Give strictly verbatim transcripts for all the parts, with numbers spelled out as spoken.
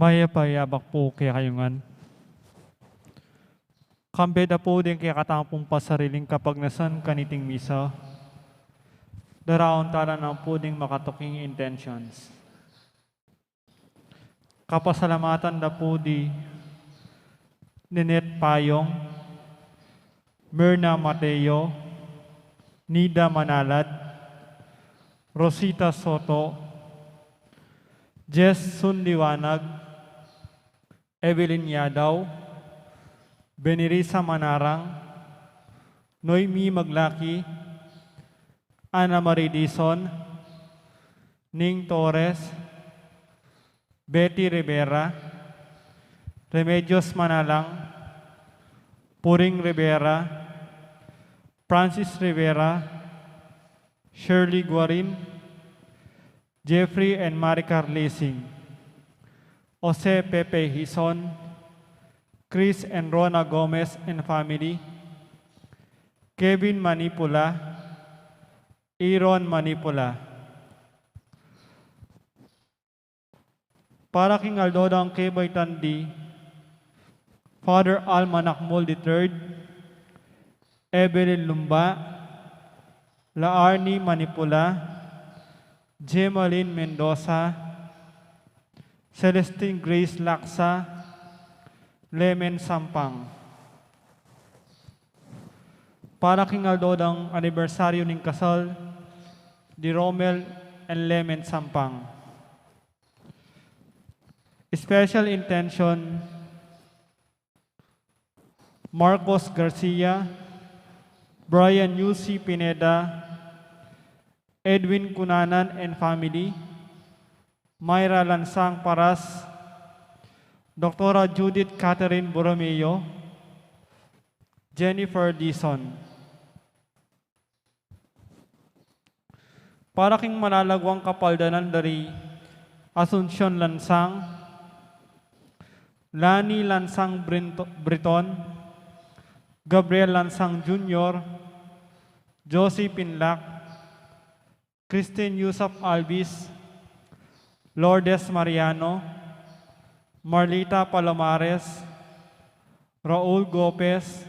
Payapa ing abak pu kekayu ngan. Kambe da pu ding kekatamung pasariling kapagnasan kaniting misa, daraun tala naman pu ding makatuking intentions. Kapasalamatan da pu di Ninette Payong, Myrna Mateo, Nida Manalat, Rosita Soto, Jess Sunliwanag, Evelyn Yadaw, Benirisa Manarang, Noemi Maglaki, Ana Marie Dizon, Ning Torres, Betty Rivera, Remedios Manalang, Puring Rivera, Francis Rivera, Shirley Guarin, Jeffrey and Maricar Lising, Jose Pepe Hizon, Chris and Rona Gomez and family, Kevin Manipula, Aaron Manipula. Para king aldo dang kebaitan di Father Almanac Mul the third, Evelyn Lumba, Laarni Manipula, Gemaline Mendoza, Celestine Grace Laksa, Lemen Sampang. Para king aldo dang anibersaryu ning kasal di Romel and Lemen Sampang. Special intention, Marcos Garcia, Brian U C Pineda, Edwin Cunanan and family, Myra Lansang Paras, Doktora Judith Catherine Borromeo, Jennifer Dizon. Para king malalaguang kapaldanan dari Asuncion Lansang, Lani Lansang Brinto-, Briton, Gabriel Lansang Junior, Josie Pinlac, Christine Yusuf Albis, Lourdes Mariano, Marlita Palomares, Raul Gopez,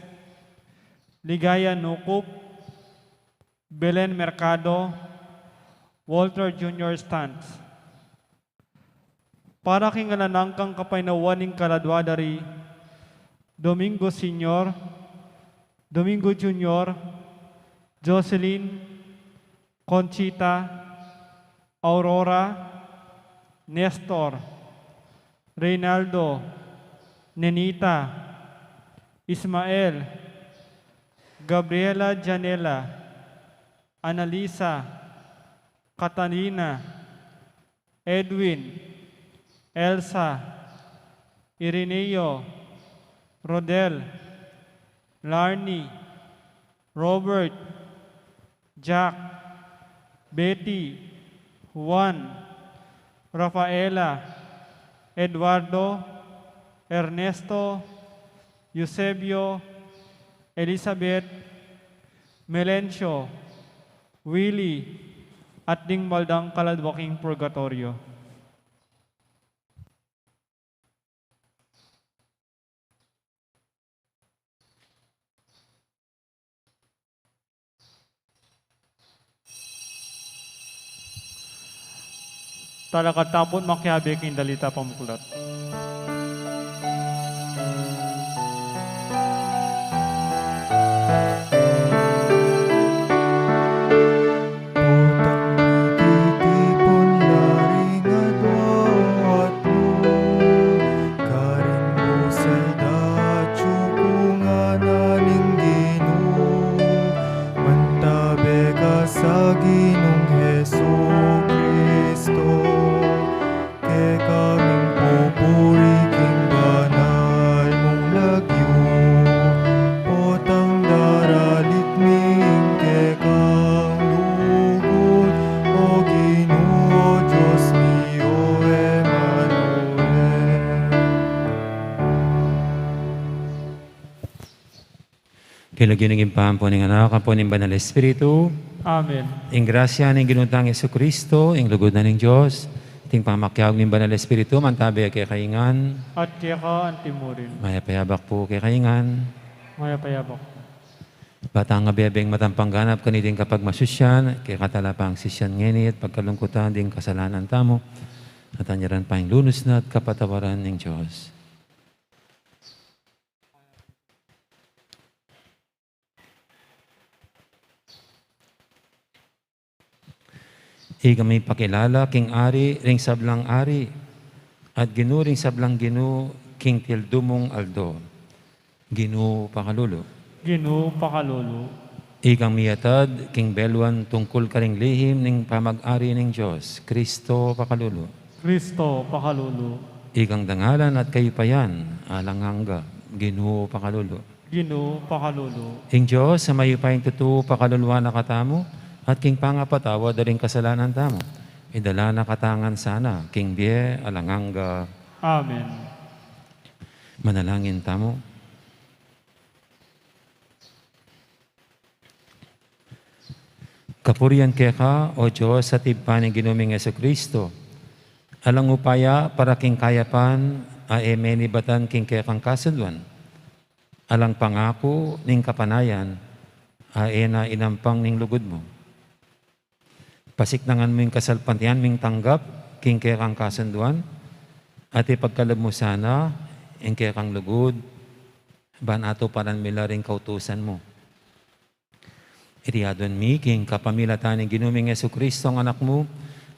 Ligaya Nucup, Belen Mercado, Walter Junior Stantz. Para king alang angga kapaynawan ning kaladua dari Domingo Senior, Domingo Junior, Jocelyn, Conchita, Aurora, Nestor, Reynaldo, Nenita, Ismael, Gabriela Janela, Annalisa, Catalina, Edwin, Elsa, Irineo, Rodel, Larny, Robert, Jack, Betty, Juan, Rafaela, Eduardo, Ernesto, Eusebio, Elizabeth, Melencio, Willie, at ding mal dang kaladua king purgatoryo. Talakad tamu pun makiabe king dalita pamuklat. Potang mititipun la ring adwa o atlu, karing busal datyu ku ngana ning Ginu, mantabe ka sa Ginung Jesucristo, kekaming pupuri king banal mung lagyu, potang daralit mi ing kekang lugud, O Ginu, O Dios mi, O Emmanuel. King lagyu ning Ibpa, ampo ning Anak, ampo ning Banal Espiritu. Amen. Ing grasya ning Ginu tang Jesucristo, ing lugud na ning Dios, Ating pamakiabe ning Banal Espiritu, mantabe kekayu ngan. At keka antimurin. Mayap a abak pu kekayu ngan. Mayap a abak pu. Ba tang abebeng matang pangganap kaniting kapagmasusian, kekatala pang sisian ngeni at pagkalungkutan ding kasalanan tamu, at anyaran pa ing lunus na at kapatawaran ning Dios. Ikang mipakilala king Ari ring sablang ari, at Ginu ring sablang ginu, king tildu mung aldo. Ginu, pakalulu. Ginu, pakalulu. Ikang miyatad king beluan tungkul karing lihim ning pamag-ari ning Dios, Kristo, pakalulu. Kristo, pakalulu. Ikang dangalan at kayupayan alang angga, Ginu, pakalulu. Ginu, pakalulu. Ing Dios a mayupayang tutu pakaluluan na katamu, at king pangapatawad da ring kasalanan tamu, idala na katamu ngan sana king bie alang angga. Amen. Manalangin tamu. Kapurian keka, O Dios, at Ibpa ning Ginu ming Jesucristo, alang upaya para king kayapan a e menibatan king kekang kasunduan, alang pangaku ning kapanayan a e na inampang ning lugud mu. Pasiknangan mu ing kasalpantayanan ming tanggap king kekang kasunduan, at ipagkalub mu sana ing kekang lugud, ban atuparan mi la ring kautusan mu. Iti aduan mi king kapamilatan ning Ginu ming Jesucristo, ing Anak mu,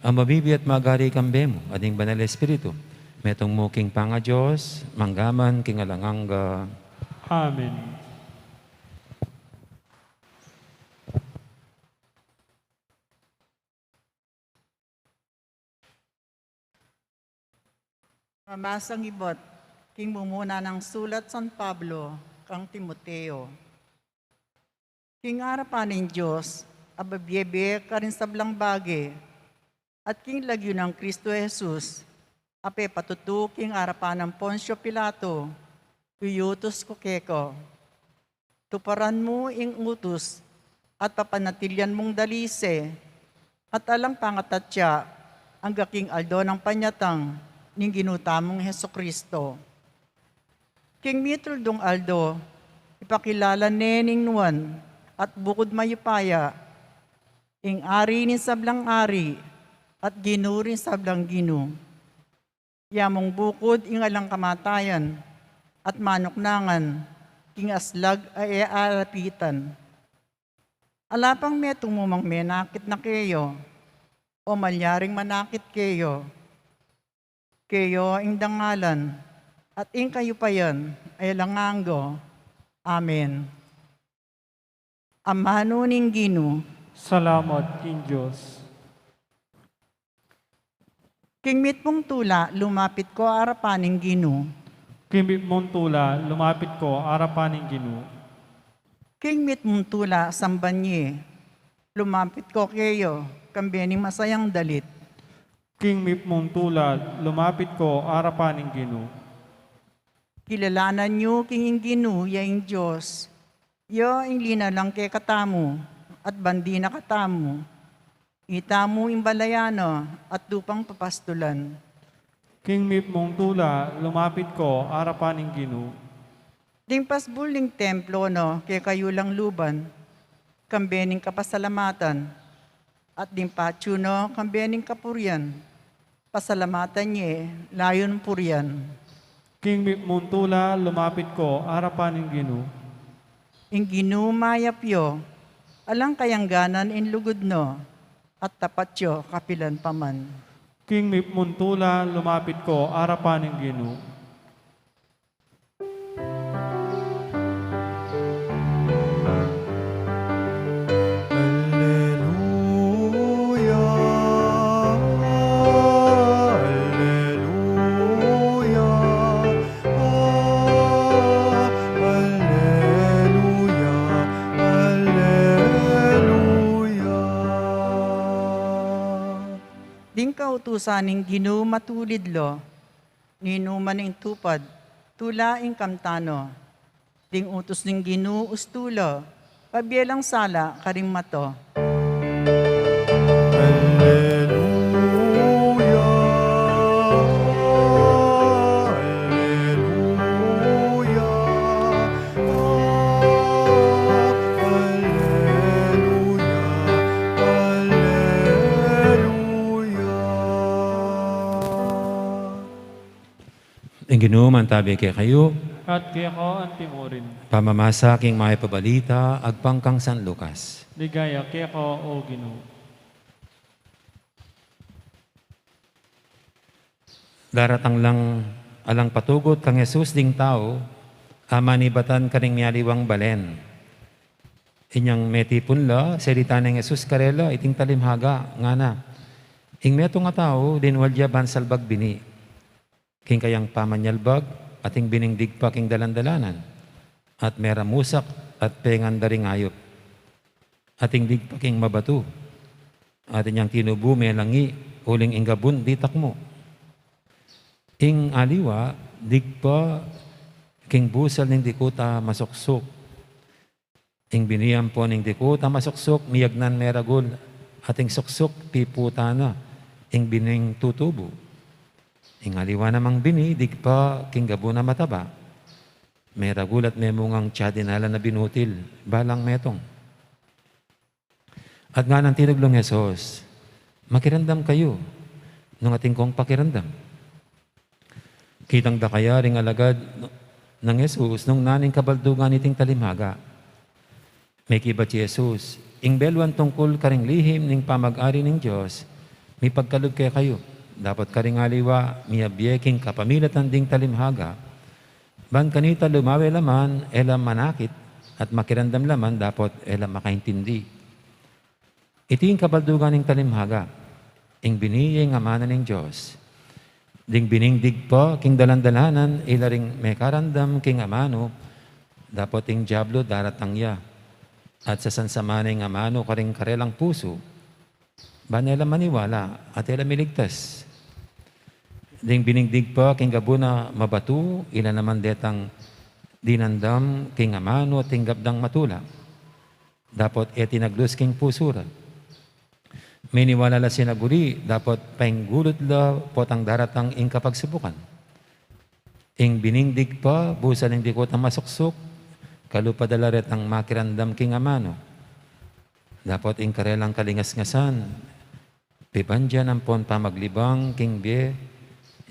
a mabibie at magari kambe mu at ning Banal Espiritu, metung mu king pangaDios, mangga man king alang angga. Amen. Mamasang ibat king mumuna nang sulat San Pablo kang Timoteo. King arapan ning Dios a babiebie karing sablang bage, at king lagyu nang Kristo Jesus a pepatutu king arapan nang Poncio Pilato, iyutus ku keka. Tuparan mu ing utus at papanatilian mung dalise, at alang pangatatya angga king aldo nang panyatang ning Ginu tamung Jesucristo. King mituldung aldo, ipakilala ne ning nuan at bukud mayupaya, ing Ari ning sablang ari at Ginu ring sablang ginu. Ya mung bukud ing alang kamatayan at manuknangan king aslag a e alapitan. Ala pang metung mu mang menakit na keyo, o malyaring manakit keyo. Keyo ing dangalan at ing kayupayan a alang angga. Amen. Amanu ning Ginu. Salamat king Dios. King mitmung tula, lumapit ko arapan ning Ginu. King mitmung tula, lumapit ko arapan ning Ginu. King mitmung tula, samban ye, lumapit ko keyo, kambe ning masayang dalit. King mitmung tula, lumapit ko arapan ning Ginu. Kilalanan yu king ing Ginu ya ing Dios, ya ing linalang kekatamu at bandi na katamu. Itamu ing balayan na at lupang papastulan. King mitmung tula, lumapit ko arapan ning Ginu. Ding pasbul ning templo na kekayu lang luban, kambe ning kapasalamatan, at ding patyu na kambe ning kapurian, pasalamatan ye, layun purian. King mitmung tula, lumapit ko arapan ning Ginu. Ing Ginu mayap ya, alang kayangganan ing lugud na, at tapat ya kapilan pa man. King mitmung tula, lumapit ko arapan ning Ginu. Alleluia, alleluia, alleluia, alleluia. Ding kautusan ning Ginu matulid la, ninuman ing tupad, tula ing kamtan na. Ding utus ning Ginu ustu la, pabie lang sala karing mata. Alleluia, Ginu mantabi kekayu. At keka antimurin. Pamamasa king Mayap a Balita agpang kang San Lucas. Ligaya keka, O Ginu. Daratang lang alang patugut kang Jesus ding tau a manibatan karing mialiwang balen. Inyang metipun la, selita neng Jesus karela iting talimhaga, ngana, ing metung a tau, linwal ya ban salbag bini. King kayang pamanyalbag, ating bining digpa king dalan-dalanan, at meramusak at pengan da ring ayup. Ating digpa king mabatu, at inyang tinubu melangi, uling ing gabun ditak mu. Ing aliwa, digpa king busal ning dikut a masuksuk. Ing bini ampon ing dikut a masuksuk, miyagnan meragul, at ing suksuk piputan na ing bining tutubu. Ing aliwa namang bini, digpa king gabun a mataba, meragul at memungang tiyadinalan a binutil, balang metung. At nganang tinubling Jesus, makiramdam kayu, nung atin kong pakiramdam. Kitang da kaya ring alagad nang Jesus nung naning kabaldugan iting talimhaga. Mekibat i Jesus, ing belwan tungkul karing lihim ning pamag-ari ning Dios, mipagkalub kekayu, dapot karing aliwa, miyabie king kapamilatan ding talimhaga, ban kanita lumawe la man, e la manakit, at makiramdam la man, dapot e la makaintindi. Iti ing kabaldugan ning talimhaga, ing bini ya ing amanu ning Dios. Ding bining digpa king dalan-dalanan, ila ring mekaramdam king amanu, dapot ing diablo daratang ya, at sasansaman na ing amanu karing karelang pusu, ban e la maniwala, at e la miligtas. Ding bining digpa king gabun a mabatu, ila naman detang dinamdam king amanu, tinggap dang matula. Dapot e tinaglus king pusu ra. Miniwala la sinaguli, dapot painggulut la potang daratang ing kapagsubukan. Ing bining digpa, busal ning dikut a masuksuk, kalupa da la retang makiramdam king amanu. Dapot ing karelang kalingasngasan, pibandian ampon pamaglibang king bie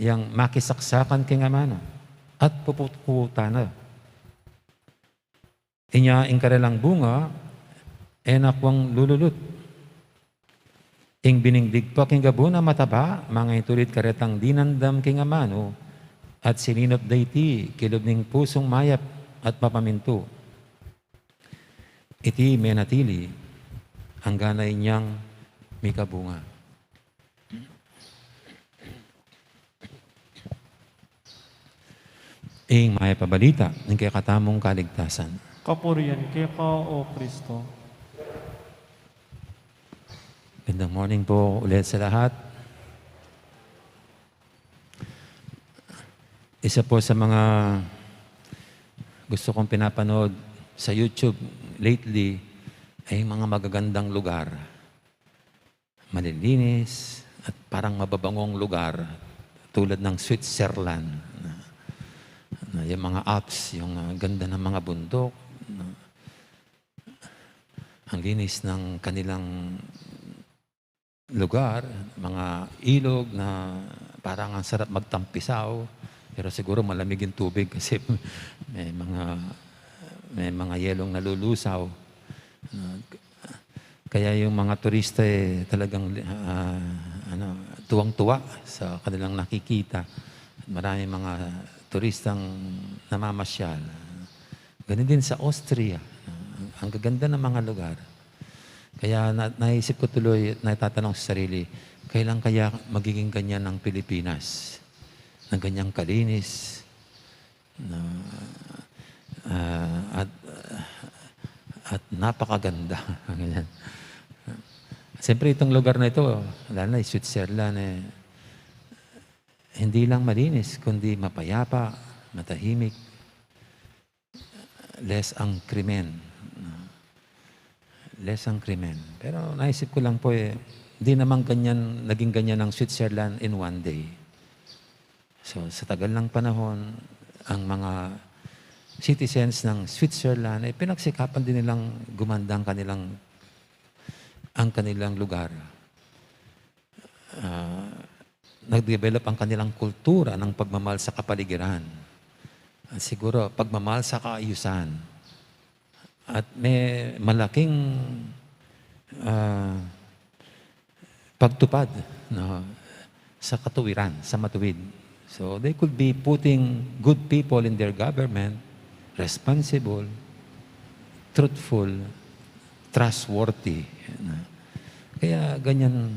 yang makisaksakan king amanu, at puputkutan na. Inya ing karelang bunga, e na kuang lululut. Ing bining digpa king gabun a mataba, mangaintulid karetang dinamdam king amanu, at sininup da iti kilub ning pusung mayap at mapamintu. Iti menatili, anggang inyang mikabunga. Ing mayap a balita ning kekatamung kaligtasan. Kapurian keka, O Kristo. Magandang morning po ulit sa lahat. Isa po sa mga gusto kong pinapanood sa YouTube lately ay yung mga magagandang lugar. Malilinis at parang mababangong lugar, tulad ng Switzerland, na, na yung mga Alps, yung, ah, ganda ng mga bundok, na, ang linis ng kanilang lugar, mga ilog na parang ang sarap magtampisaw, pero siguro malamig yung tubig kasi may mga, may mga yelong nalulusaw. Ah, kaya yung mga turista, eh, talagang, ah, ano, tuwang-tuwa sa kanilang nakikita. Maraming mga turistang namamasyal. Ganun din sa Austria. Ang, ang gaganda ng mga lugar. Kaya na-, naisip ko tuloy, natatanong sa sarili, kailan kaya magiging ganyan ang Pilipinas? Na ganyang kalinis, na, ah, at, at napakaganda. Ganyan. Siyempre, itong lugar na ito, lalo na Switzerland, eh, hindi lang malinis, kundi mapayapa, matahimik, less ang krimen. Less ang krimen. Pero naisip ko lang po, eh, hindi naman ganyan, naging ganyan ang Switzerland in one day. So, sa tagal ng panahon, ang mga citizens ng Switzerland, eh, pinagsikapan din nilang gumanda ang kanilang, ang kanilang lugar. Ah, nag-develop ang kanilang kultura ng pagmamahal sa kapaligiran. At siguro, pagmamahal sa kaayusan. At may malaking, ah, pagtupad, no, sa katuwiran, sa matuwid. So, they could be putting good people in their government, responsible, truthful, trustworthy. No? Kaya ganyan,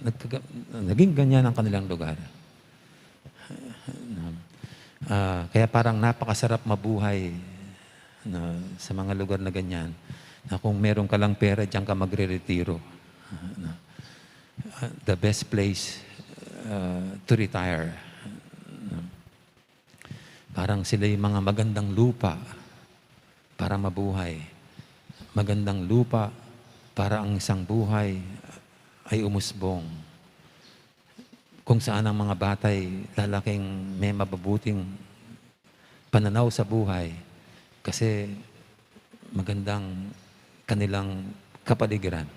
nagkaga-, naging ganyan ang kanilang lugar. Ah, kaya parang napakasarap mabuhay, no, sa mga lugar na ganyan, na kung meron ka lang pera, diyan ka magre-retiro. No? Ah, the best place, ah, to retire. No? Parang sila yung mga magandang lupa para mabuhay. Magandang lupa para ang isang buhay ay umusbong. Kung saan ang mga bata'y lalaking may mabubuting pananaw sa buhay kasi magandang kanilang kapaligiran.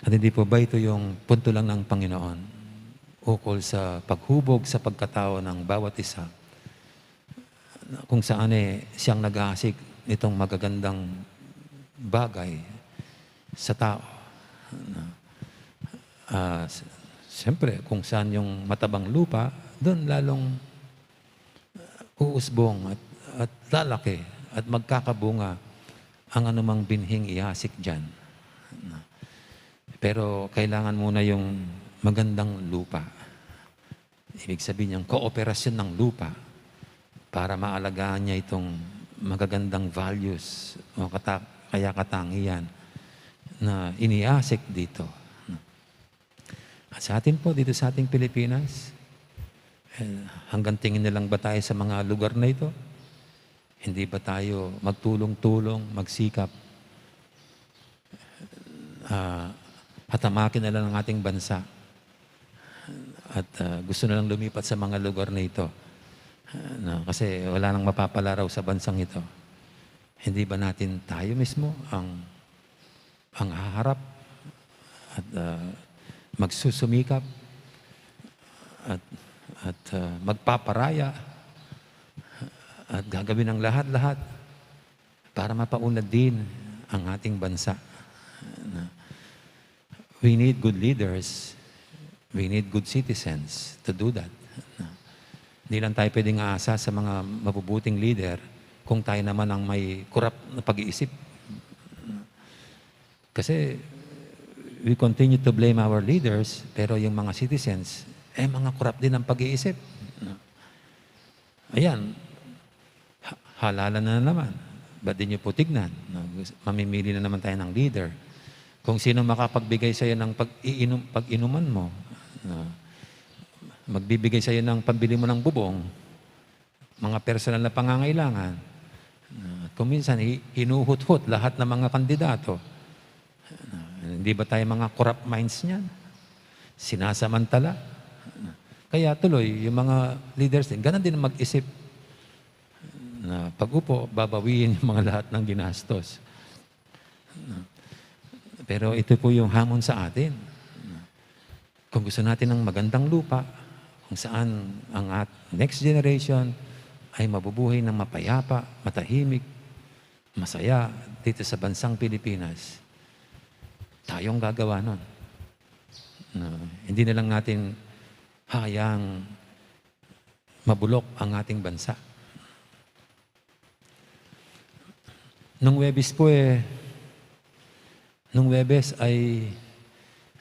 At hindi po ba ito yung punto lang ng Panginoon ukol sa paghubog sa pagkatao ng bawat isa? Kung saan, eh, siyang nag-aasik nitong magagandang bagay sa tao. Ah, s-, siyempre, kung saan yung matabang lupa, doon lalong uusbong at, at lalaki at magkakabunga ang anumang binhing iasik diyan. Pero kailangan muna yung magandang lupa. Ibig sabihin yung kooperasyon ng lupa para maalagaan niya itong magagandang values o kata-, kaya katangian na iniasik dito. At sa atin po, dito sa ating Pilipinas, eh, hanggang tingin na lang ba tayo sa mga lugar na ito? Hindi ba tayo magtulong-tulong, magsikap, ah, hatamakin na lang ang ating bansa? At, ah, gusto na lang lumipat sa mga lugar na ito. Ah, no, kasi wala nang mapapalaraw sa bansang ito. Hindi ba natin tayo mismo ang, ang haharap at, ah, magsusumikap at, at, ah, magpaparaya at gagawin ang lahat-lahat para mapaunlad din ang ating bansa? Na, we need good leaders. We need good citizens to do that. Na, hindi lang tayo pwedeng aasa sa mga mabubuting leader kung tayo naman ang may korap na pag-iisip. Kasi we continue to blame our leaders, pero yung mga citizens, eh, mga korap din ang pag-iisip. Ayan, ha-, halalan na naman. Ba't di niyo po tignan? No? Mamimili na naman tayo ng leader. Kung sino makapagbigay sa'yo ng pag-iinum-, pag-inuman mo, no? Magbibigay sa'yo ng pambili mo ng bubong, mga personal na pangangailangan. Ah, kung minsan, hi-, hinuhut-hut lahat ng mga kandidato. Ah, hindi ba tayo mga corrupt minds niyan? Sinasamantala. Kaya tuloy, yung mga leaders din, ganun din mag-isip na pag-upo, babawiin yung mga lahat ng ginastos. Pero ito po yung hamon sa atin. Kung gusto natin ng magandang lupa, kung saan ang at-, next generation ay mabubuhay ng mapayapa, matahimik, masaya dito sa bansang Pilipinas, tayong gagawa nun. No, hindi na lang natin hayang mabulok ang ating bansa. Nung Huwebes po, eh, nung Huwebes ay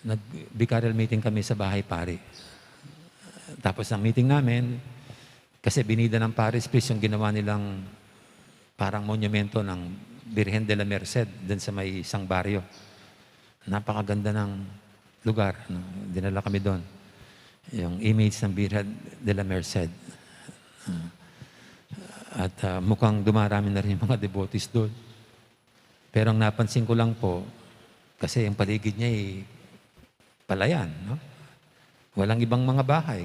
nag-vicarial meeting kami sa bahay pari. Tapos ng meeting namin, kasi binida ng parish priest yung ginawa nilang parang monumento ng Birhen de la Merced dun sa may isang baryo. Napakaganda ng lugar, no? Dinala kami doon. Yung image ng Birhen de la Merced. Ah, at, ah, mukhang dumarami na rin yung mga devotees doon. Pero ang napansin ko lang po, kasi ang paligid niya ay palayan, no? Walang ibang mga bahay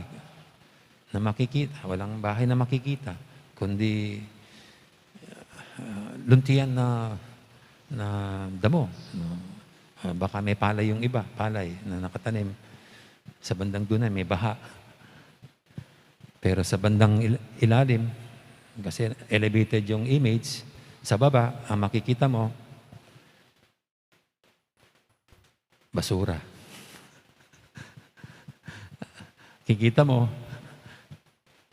na makikita, walang bahay na makikita, kundi, ah, luntian na, na damo, no? Ah, baka may palay yung iba, palay na nakatanim. Sa bandang duna, may baha. Pero sa bandang il-, ilalim, kasi elevated yung image, sa baba, ang makikita mo, basura. Kikita mo,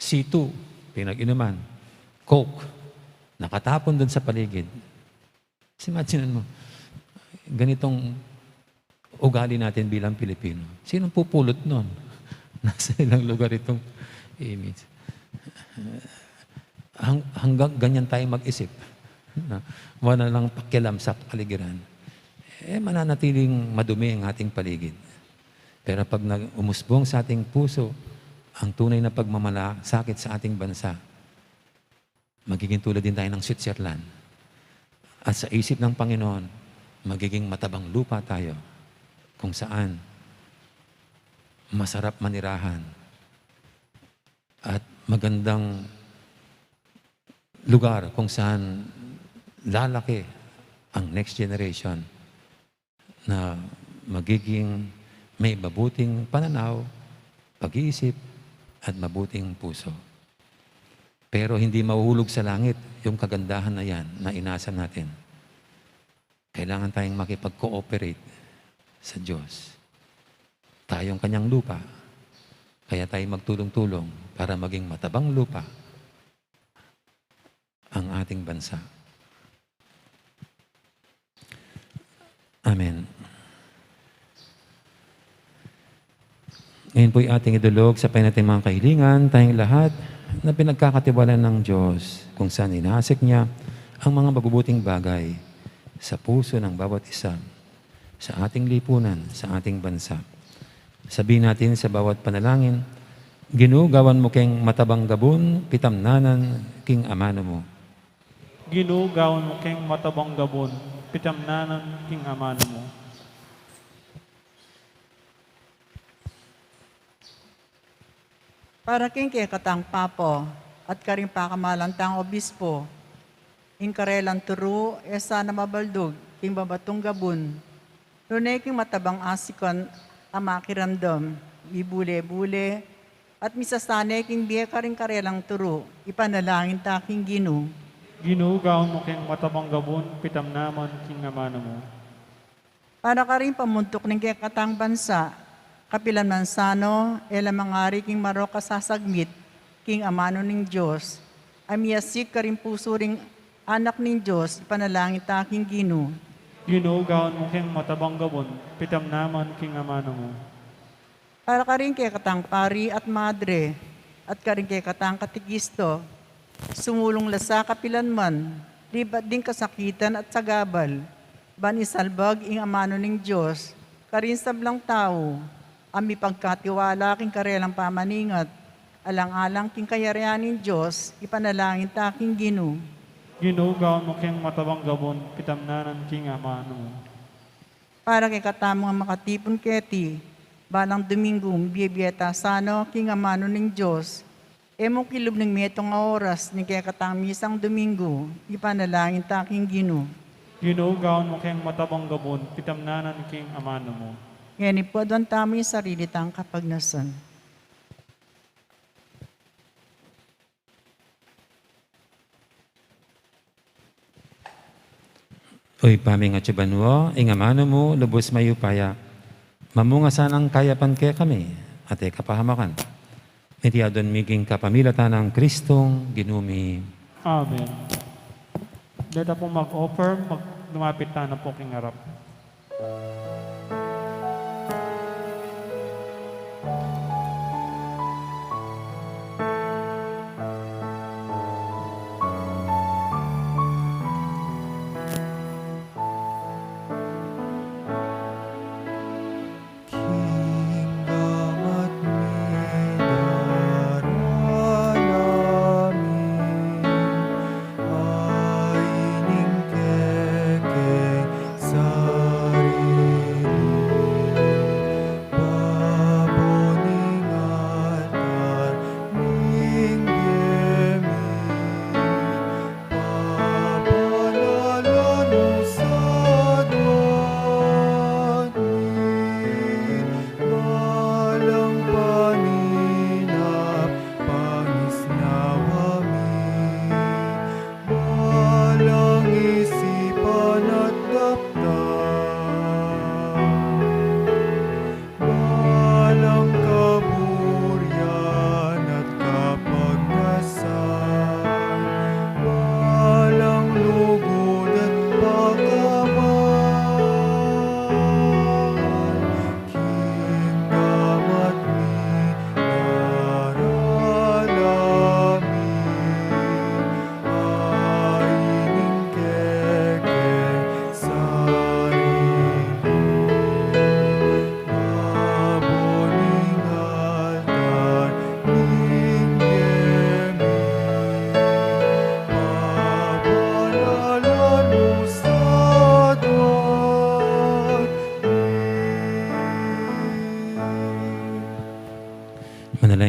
C two, pinag-inuman, Coke, nakatapon dun sa paligid. Imagine mo, ganitong ugali natin bilang Pilipino. Sinong pupulot nun? Nasa ilang lugar itong image. Hang-, hanggang ganyan tayo mag-isip. Na wala lang pakialam sa kapaligiran. Eh, mananatiling madumi ang ating paligid. Pero pag nag-, umusbong sa ating puso ang tunay na pagmamalasakit sa ating bansa, magiging tulad din tayo ng Switzerland. At sa isip ng Panginoon, magiging matabang lupa tayo kung saan masarap manirahan at magandang lugar kung saan lalaki ang next generation na magiging may mabuting pananaw, pag-iisip, at mabuting puso. Pero hindi mahuhulog sa langit yung kagandahan na yan na inasa natin. Kailangan tayong makipag-cooperate sa Diyos. Tayong kanyang lupa, kaya tayo magtulong-tulong para maging matabang lupa ang ating bansa. Amen. Ngayon po'y ating idulog sa Panginoon ating mga kahilingan, tayong lahat na pinagkakatiwalaan ng Diyos, kung saan inasik niya ang mga mabubuting bagay sa puso ng bawat isa, sa ating lipunan, sa ating bansa. Sabihin natin sa bawat panalangin, "Ginu, gawan mu keng matabang gabun, pitamnanan king amanu mu." Ginu, gawan mu keng matabang gabun, pitamnanan king amanu mu. Para king kekatang Papa, at karing pakamalan tang obispo, ing karelang turu, e sana mabaldug king babatung gabun, nune king matabang asikan a makiramdam, mibule-bule, at misasane king bie karing karelang turu, ipanalangin ta king Ginu. Ginu, gawan mu keng matabang gabun, pitamnanan king amanu mu. Para karing pamuntuk ning kekatang bansa, kapilan man sana, e la mangari king marok a sasagmit king amanu ning Dios, a miasik karing pusu ring anak ning Dios, ipanalangin ta king Ginu. Ginu, gawan mu keng matabang gabun, pitamnanan king amanu mu. Para karing kekatang pari at madre, at karing kekatang katekisto, sumulung la sa kapilan man, libat ding kasakitan at sagabal, ban isalbag ing amanu ning Dios karing sablang tau a mipagkatiwala king karelang pamaningat, alang-alang king kayarian ning Dios, ipanalangin ta king Ginu. Ginu, gawan mu keng matabang gabun, pitamnanan king amanu mu. Para kekatamung makatipun keti, balang Domingu, bie-bie ta sana king amanu ning Dios, e mu kilub ning metung a oras ning kekatang misang Domingu, ipanalangin ta king Ginu. Ginu, gawan mu keng matabang gabun, pitamnanan king amanu mu. Ngeni pu, aduan tamu ing sarili tang kapagnasan. O Ibpa mi, atsu ka banua, ing amanu mu lubus mayupaya. Mamunga sanang kayapan kekami at e kapahamakan. Iti aduan mi king kapamilatan nang Kristong Ginu mi. Amen. Deta pu mag-offer, mag-, lumapit tana pu king arap.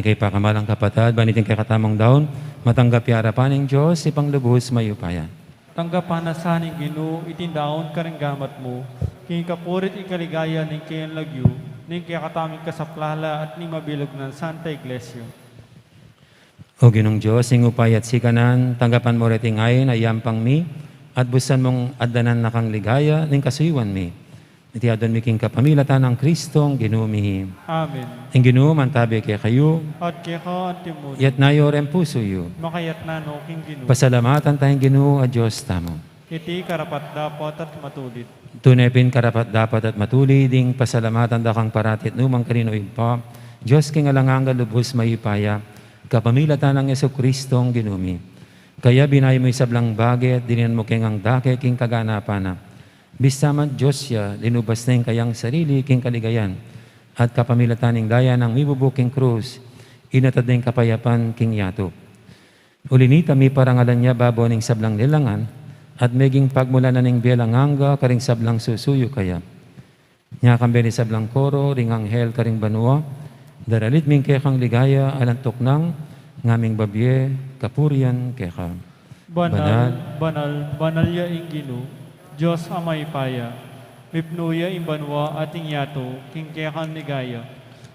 Kaya pakamalan kapatad, ban iting kekatamung daun, matanggap ya arapan ning Dios, Ibpang lubus mayupaya. Tanggapan na sa ning Ginu iting daun karing gamat mu, king kapurian at kaligaya ning kayang lagyu, ning kekatamung kasaplalan at ning mabilug nang Santa Iglesia. O Ginung Dios, ing upaya at sikanan, tanggapan mu reting ain a yampang mi, at busan mung adanan na kang ligaya ning kasuyuan mi. Iti adwan mi king kapamilatan nang Kristong Ginu mi. Amen. Ing Ginu mantabi kekayu. At keka antimurin. Iyatas yu reng pusu yu. Makayatas no king Ginu. Pasalamatan taya ing Ginu a Dios tamu. Iti karapat-dapat at matulid. Tune pin karapat-dapat at matulid ing pasalamatan da kang parati at nukarin man, O Ibpa, Dios king alang angga, lubus mayupaya, kapamilatan nang Jesukristong Ginu mi. Kaya binayu mu ing sablang bage at dininan mu keng dake king kaganapan na. Bista man Dios ya, linubas na ing kayang sarili king kaligayan, at kapamilatan ning daya nang mibubu king krus, inatad na ing kapayapan king yatu. Uli na nita, miparangalan ya babo ning sablang lelangan, at meging pagmulan na ning bie alang angga karing sablang susuyu kaya. Nya kambe ning sablang koro ring anghel karing banua, daralit mi ing kekang ligaya, alang tuknang ngaming babie kapurian keka. Banal, banal, banal ya ing Ginu, Dios a mayupaya. Mipnu ya ing banua at ing yatu king kekang ligaya.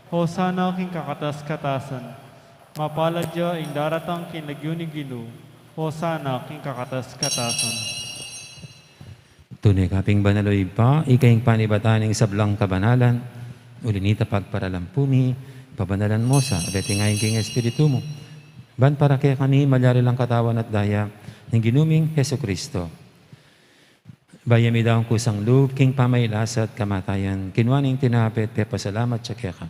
Hosana king kakatas-katasan. Mapalad ya ing daratang king lagyu ning Ginu. Hosana king kakatas-katasan. Tune ka pin banal, O Ibpa, ika ing panibatan ning sablang kabanalan. Uli na nita, pagparalan pu mi, pabanalan mu sa, at iting ain king Espiritu mu, ban para kekami malyari lang katawan at daya ning Ginu ming Jesukristo. Bayu ya midaun kusang lub king pamagkasakit at kamatayan, kinua ne ing tinape at pepasalamat ya keka.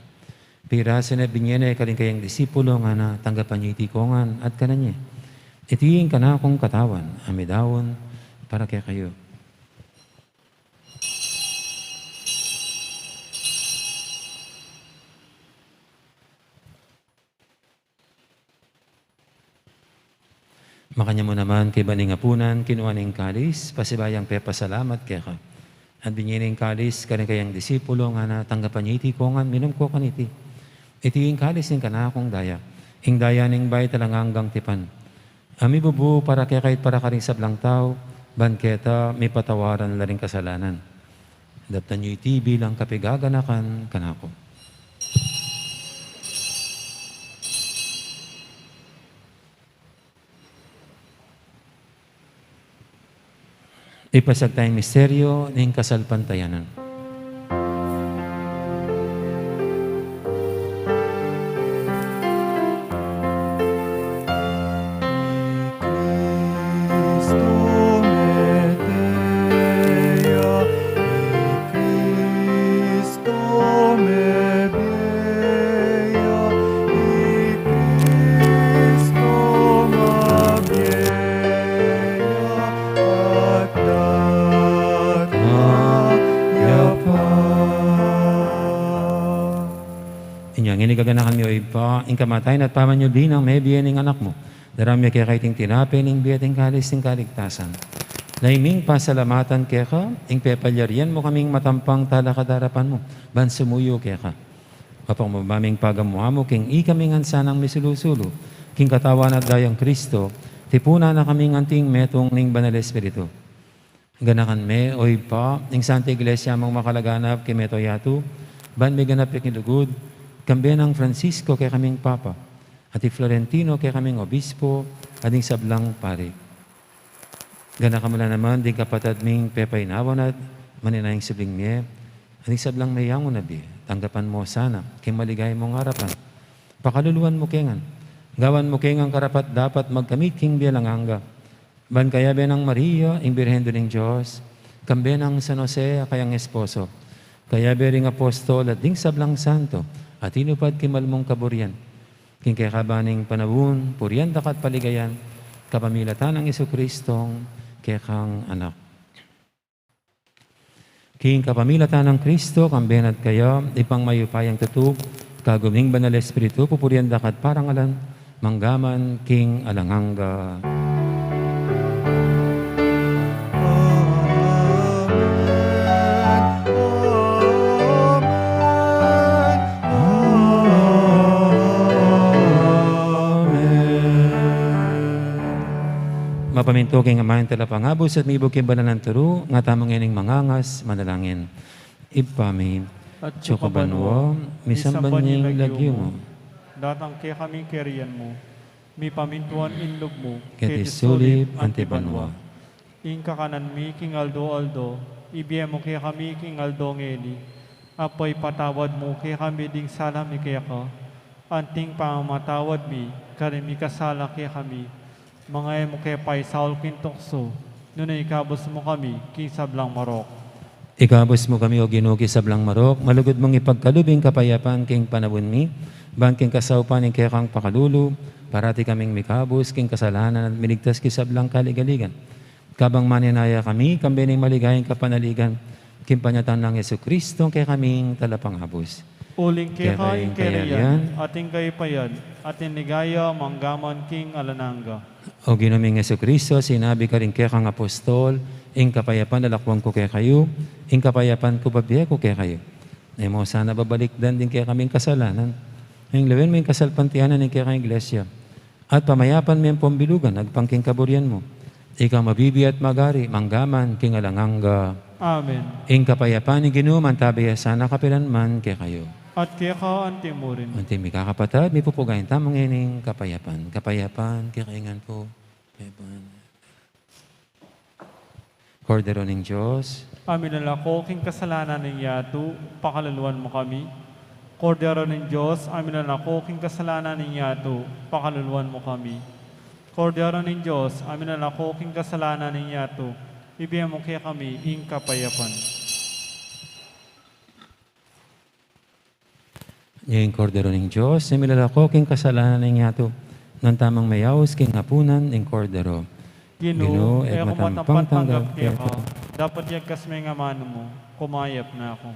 Pirasu ne, binie ne karing kayang disipulo, ngana, tanggapan ye iti kongan at kanan ye. Iti ing kanakung katawan a midaun para kekayu. Makanyan mu naman, kaybat ning apunan, kinua ne ing kalis, pasibayu yang pepasalamat keka. At binie ne ing kalis karing kayang disipulo, ngana, tanggapan ye iti kongan, minum ko kaniti. Iti ing kalis ning kanakung daya, ing daya ning bayu at alang anggang tipan, a mibubu para kekayu at para karing sablang tau, ban keta mipatawaran la ring kasalanan. Daptan yu iti bilang kapaganakan kanaku. Ipasiag taya ing misteryu ning kasalpantayanan. Inya ngeni gaganakan mi, O Ibpa, ing kamatayan at pamanyubli nang mebie ning Anak mu. Daraun mi keka iting tinape ning bie at ing kalis ning kaligtasan. Lalu ming pasalamatan keka ing pepalyarian mu kaming matampang talakad king arapan mu, ban sumuyu keka. Mapakumbaba ming pagamu-amu king ikami ngan sanang misulu-sulu king katawan at dayang Kristo, tipunan na kaming anting metung ning Banal Espiritu. Ganakan me, O Ibpa, ing Santa Iglesia mung makalaganap king mabilug a yatu, ban miganap ya king lugud, kambe nang Francisco kekaming Papa, at i Florentino kekaming Obispo, at ding sablang pari. Ganakan mu la naman ding kapatad ming pepaynawan at maninayang subling mie, at ding sablang meyangu na bie, tanggapan mu sana king maligaya mung arapan. Pakaluluan mu ke ngan, gawan mu ke ngan karapat-dapat magkamit king bie alang angga. Ban kayabe nang Maria, ing Birhen Indu ning Dios, kambe nang San Jose, a kayang esposo, kayabe ring apostol at ding sablang santo a tinupad king mal mung kaburian, king kekaban ning panaun, purian da ka at paligayan, kapamilatan nang Jesukristong kekang Anak. King kapamilatan nang Kristo, kambe na at kaya, Ibpang mayupayang tutu, kagum ning Banal Espiritu, pupurian da ka at parangalan, mangga man king alang angga. Pamintu king Ama ing Talapangabus at mibug king banal nang turu, nga tamu ngening mangangas, manalangin. Ibpa mi, atsu ka banua, misamban ya ing lagyu mu. Datang kekami ing kayarian mu, mipamintuan ing lub mu, keti sulip anti banua. Ing kakanan mi king aldo-aldo, ibie mu kekami king aldo ngeni, at ipatawad mu kekami ding sala mi keka, anti ing pamamatawad mi karing mikasala kekami, manga e mu ke paisaul king tuksu, nune ikabus mu kami king sablang marok. Ikabus mu kami, O Ginu, king sablang marok, malugud mung ipagkalub ing kapayapan king panaun mi, ban king kasaupan ning kekang pakalulu, parati kaming mikabus king kasalanan at miligtas king sablang kaligaligan. Kabang manenaya kami, kambe ning maligayang kapanaligan, king panyatang nang Jesucristo, kekaming Talapangabus. Uling keka ing kayarian, at ing kayupayan, at ing ligaya, manggaman king alang angga. O Ginu ming Jesucristo, sinabi karing kekang apostol, ing kapayapan lalakwan ku kekayu, ing kapayapan ku bibie ku kekayu. E mu sana babalikdan ding kekaming kasalanan, ing lawen mu ing kasalpantayanan ning kekang iglesia. At pamayapan me ing pambilugan agpang king kaburian mu. Ika mabibie at magari, manggaman king alang angga. Amen. Ing kapayapan ning Ginu mantabi ya sana kapilan man kekayu. At keka anti murin. Anti mikakapatad, mipupugayan tamu ngening kapayapan. Kapayapan, kekayu ngan pu. Kapayapan. Kordero ning Dios, a milalako king kasalanan ning yatu, pakaluluan mu kami. Kordero ning Dios, a milalako king kasalanan ning yatu, pakaluluan mu kami. Kordero ning Dios, a milalako king kasalanan ning yatu, ibie mu kekami ing kapayapan. Ing Kordero ning Dios, a milalako king kasalanan ning yatu, nanu tamung mayaus king apunan ning Kordero. Ginu, e ku matampang tanggap keka, dapot yagkas me ing amanu mu, kumayap na ku.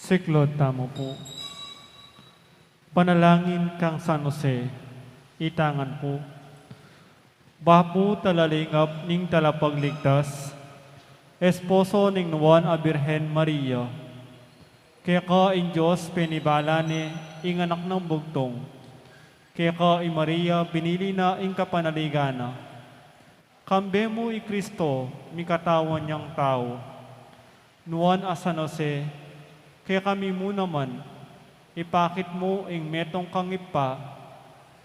Siklaud tamu pu. Panalangin kang San Jose. Itangan pu. Bapu, talalingap ning Talapagligtas, esposo ning Nuan a Birhen Maria. Keka ing Dios penibala ne ing Anak nang Bugtung. Keka i Maria binili na ing kapanaligan na. Kambe mu i Kristo, mikatawan yang tau. Nuan a San Jose, kekami mu naman, ipakit mu ing metung kang Ibpa,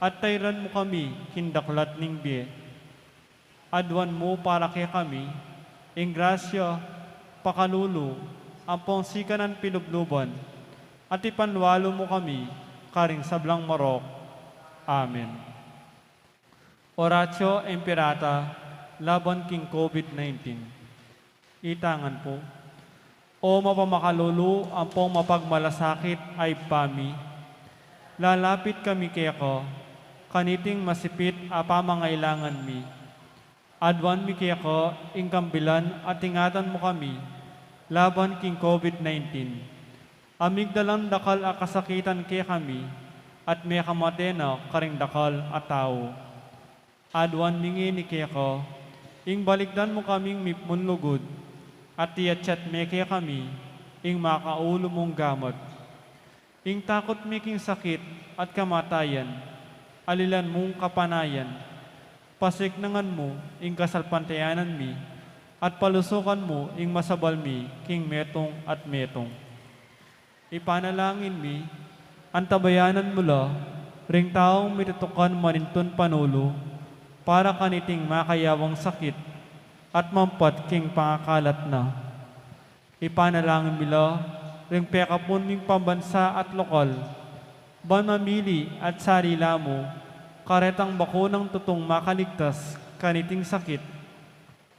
at tairan mu kami king daklat ning bie. Aduan mu para kekami ing grasya, pakalulu, ampong sikanan pilubluban, at ipanwalu mu kami karing sablang marok. Amen. Oratio Imperata laban king COVID nineteen. Itangan pu. O mapamakalulu ampong mapagmalasakit a Ibpa mi, lalapit kami keka kaniting masipit a pamangailangan mi. Aduan mi keka ing kambilan at ingatan mu kami laban king COVID nineteen. A migdalang dakal a kasakitan kekami at mekamate na karing dakal a tau. Aduan mi ngeni keka ing balikdan mu kaming mipmun lugud at iatsat me kekami ing makaulu mung gamat. Ing takut mi king sakit at kamatayan, alilan mung kapanayan. Pasiknangan mu ing kasalpantayanan mi at palusukan mu ing masabal mi king metung at metung. Ipanalangin mi, antabayanan mu la ring taung mitutukan manintun panulu para kaniting makayawang sakit at mampat king pangakalat na. Ipanalangin mi la ring pekapun ming pambansa at lokal, ban mamili at sarila mu karetang bakunang tutung makaligtas kaniting sakit.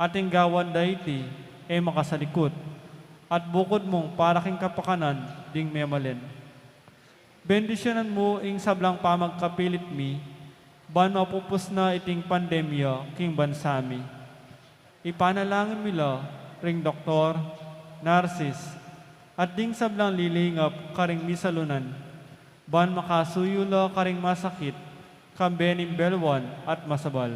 Ating gawan da iti e makasalikut, at bukud mung para king kapakanan ding memalen. Bendisyunan mu ing sablang pamagkapilit mi, ban mapupus na iting pandemya king bansa mi. Ipanalangin mi la ring doktor, narsis, at ding sablang lilingap karing misalunan, ban makasuyu la karing masakit, kambe ning belwan at masabal.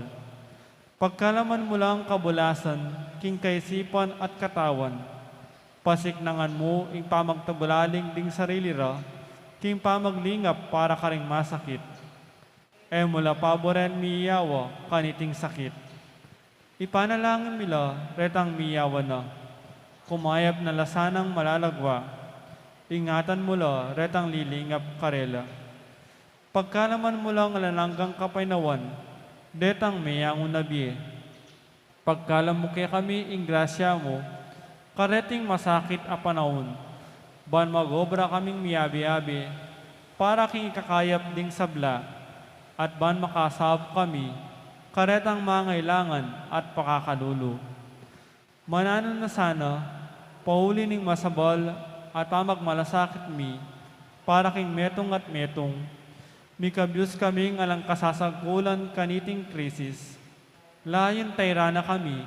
Pagkalaman mu lang kabulasan king kaisipan at katawan. Pasiknangan mu ing pamagtabulaling ding sarili ra king pamaglingap para karing masakit. E mu la paburen miyawa kaniting sakit. Ipanalangin mi la retang miyawa na. Kumayap na la sanang malalagwa. Ingatan mu la retang lilingap karela. Pagkalaman mu lang alang anggang kapaynawan detang meyangu na bie. Pagkalam mu kekami ing grasya mu kareting masakit a panaun, ban mag-obra kaming miyabe-yabe para king ikakayap ding sabla, at ban makasaup kami karetang mangailangan at pakakalulu. Mananu na sana, pauli ning masabal at pamagmalasakit mi para king metung at metung, mikabyus kaming alang kasasagkulan kaniting krisis, layun tairan na kami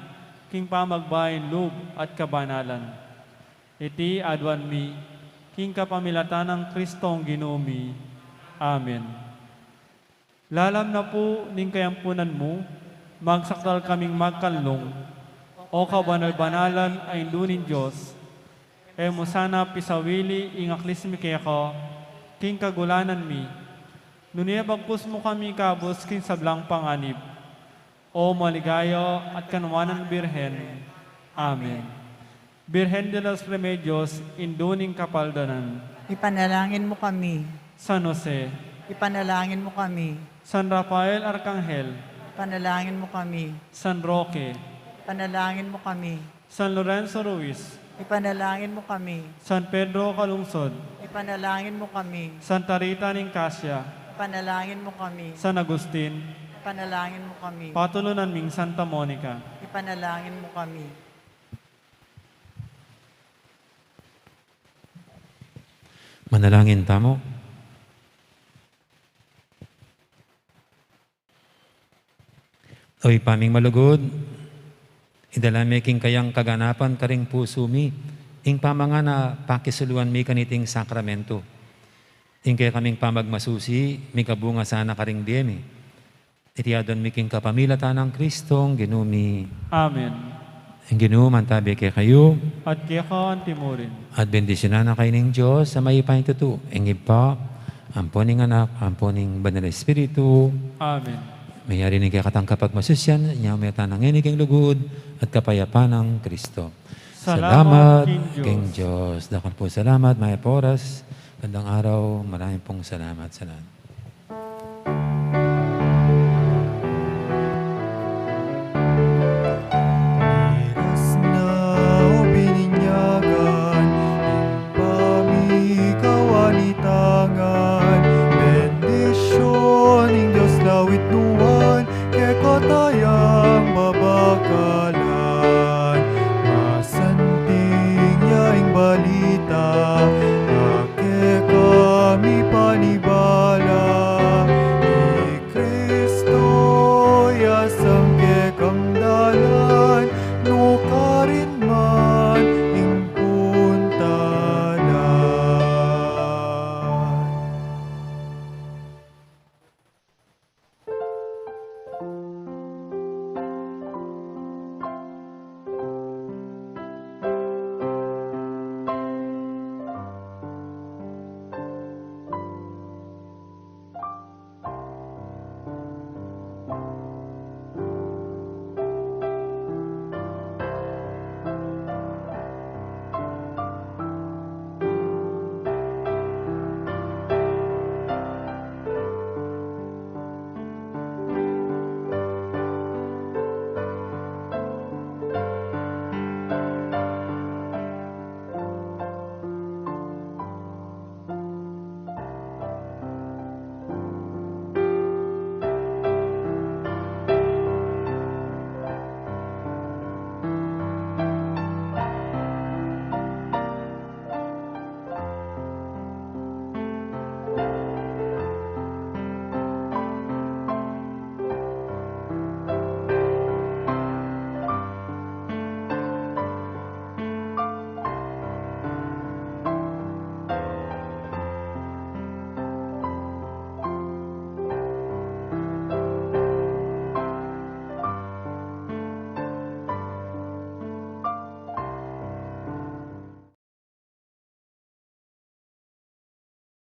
king pamagbaing lub at kabanalan. Iti aduan mi king kapamilatan nang Kristong Ginu mi. Amen. Lalam na pu ning kayampunan mu, magsakdal kaming magkanlung, O kabanal-banalan a Indu ning Dios, e mu sana pisawili ing aklis mi keka king kagulanan mi, nune bagkus mu kami ikabus king sablang panganib. O maligaya at kanwanan Birhen. Amen. Birhen de los Remedios, Indu ning Kapaldanan. Ipanalangin mu kami. San Jose. Ipanalangin mu kami. San Rafael Arkanghel. Ipanalangin mu kami. San Roque. Ipanalangin mu kami. San Lorenzo Ruiz. Ipanalangin mu kami. San Pedro Calungsod. Ipanalangin mu kami. Santa Rita ning Casia. Ipanalangin mu kami. San Agustin. Ipanalangin mu kami. Patulunan ming Santa Monica. Ipanalangin mu kami. Manalangin tamu. O Ibpa ming malugud, idala me king kayang kaganapan karing pusu mi Ing pamangan a pakisuluan mi kaniting sakramento, ing kekaming pamagmasusi, mikabunga sana karing bie mi. Iti adwan mi king kapamilatan nang Kristong Ginu mi. Amen. Ing Ginu mantabi kekayu. At keka antimurin. At bendisyunan na kayu ning Dios a mayupayang tutu, ing Ibpa, ampo ning Anak, ampo ning Banal Espiritu. Amen. Mayari ning kekatang kapagmasusian, inya mu tana ngeni king lugud at kapayapan nang Kristo. Salamat king Dios. Dakal pung salamat, mayap a oras, gandang araw, marami pong salamat sa lahat.